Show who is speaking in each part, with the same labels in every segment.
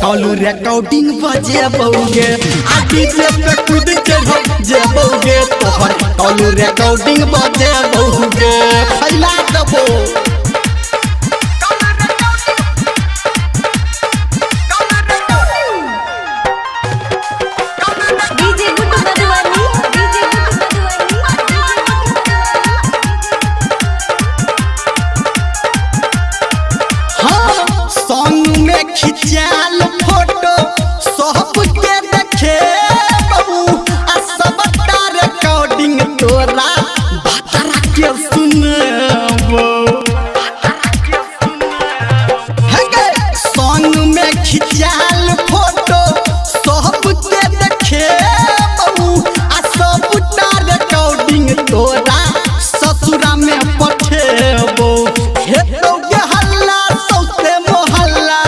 Speaker 1: Call recording बजे बौगे आ DJ पे कूद चढ़ जे बौगे तोहर कॉल रिकॉर्डिंग बजे बौगे फैला देबो।
Speaker 2: DJ Guddu Madhubani, DJ Guddu Madhubani, DJ Guddu Madhubani.
Speaker 1: हाँ संग में खिंचाल फोटो सबके देखे बबू आ सबटा रिकॉर्डिंग तोरा भतरा के सुनबो। हे गे, संग में खिंचाल फोटो सबके देखे बबू आ सबटा रिकॉर्डिंग तोरा ससुरा में पठेबो। हे तो गे हल्ला सौसे मोहल्ला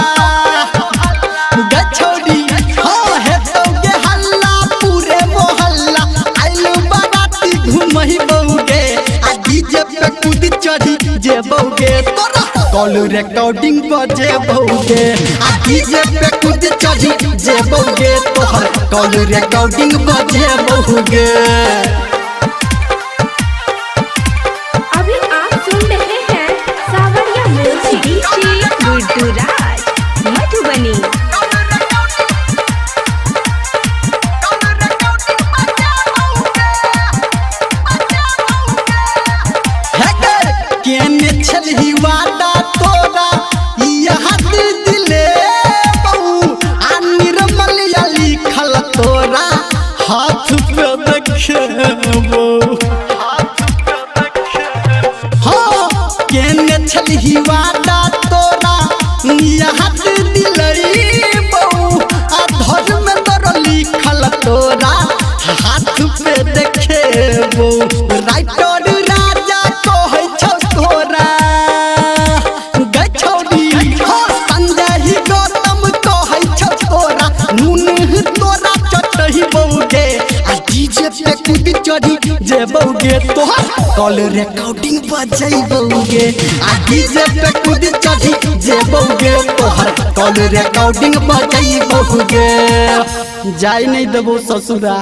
Speaker 1: गछौड़ी, हाँ हे तो गे हल्ला पूरे मोहल्ला आइल बाराती घुमही बौगे आ डीजे पे कूद चढ़ी जे बौगे तोरा कॉल रिकॉर्डिंग बजे बौगे आ डीजे पे कूद चढ़ी जे बौगे तोहर कॉल रिकॉर्डिंग बजे बौगे।
Speaker 2: अभी आप सुन रहे हैं सावरिया म्यूजिक डीजे गुड्डू राज मधुबनी।
Speaker 1: हे गे, केने छलही वादा तोरा याद दिले बहू आ निर्मल या लिखल तोरा हाथ पे देखेबो। हाँ केने छलही वादा तोरा याद दिले बहू आ धर्म तोरा लिखल तोरा हाथ पे देखेबो। राइटर राजा कहै छौ तोरा गछौड़ी, हाँ संजय ही गौतम कहै छौ तोरा नून तोरा चटही बौगे आ डीजे पे कूद चढ़ी जे बौगे तोहर कॉल रिकॉर्डिंग बजै बौगे आ डीजे पे कूद चढ़ी जे बौगे तोहर कॉल रिकॉर्डिंग बजै बौगे। जाय नहीं देबो ससुरा।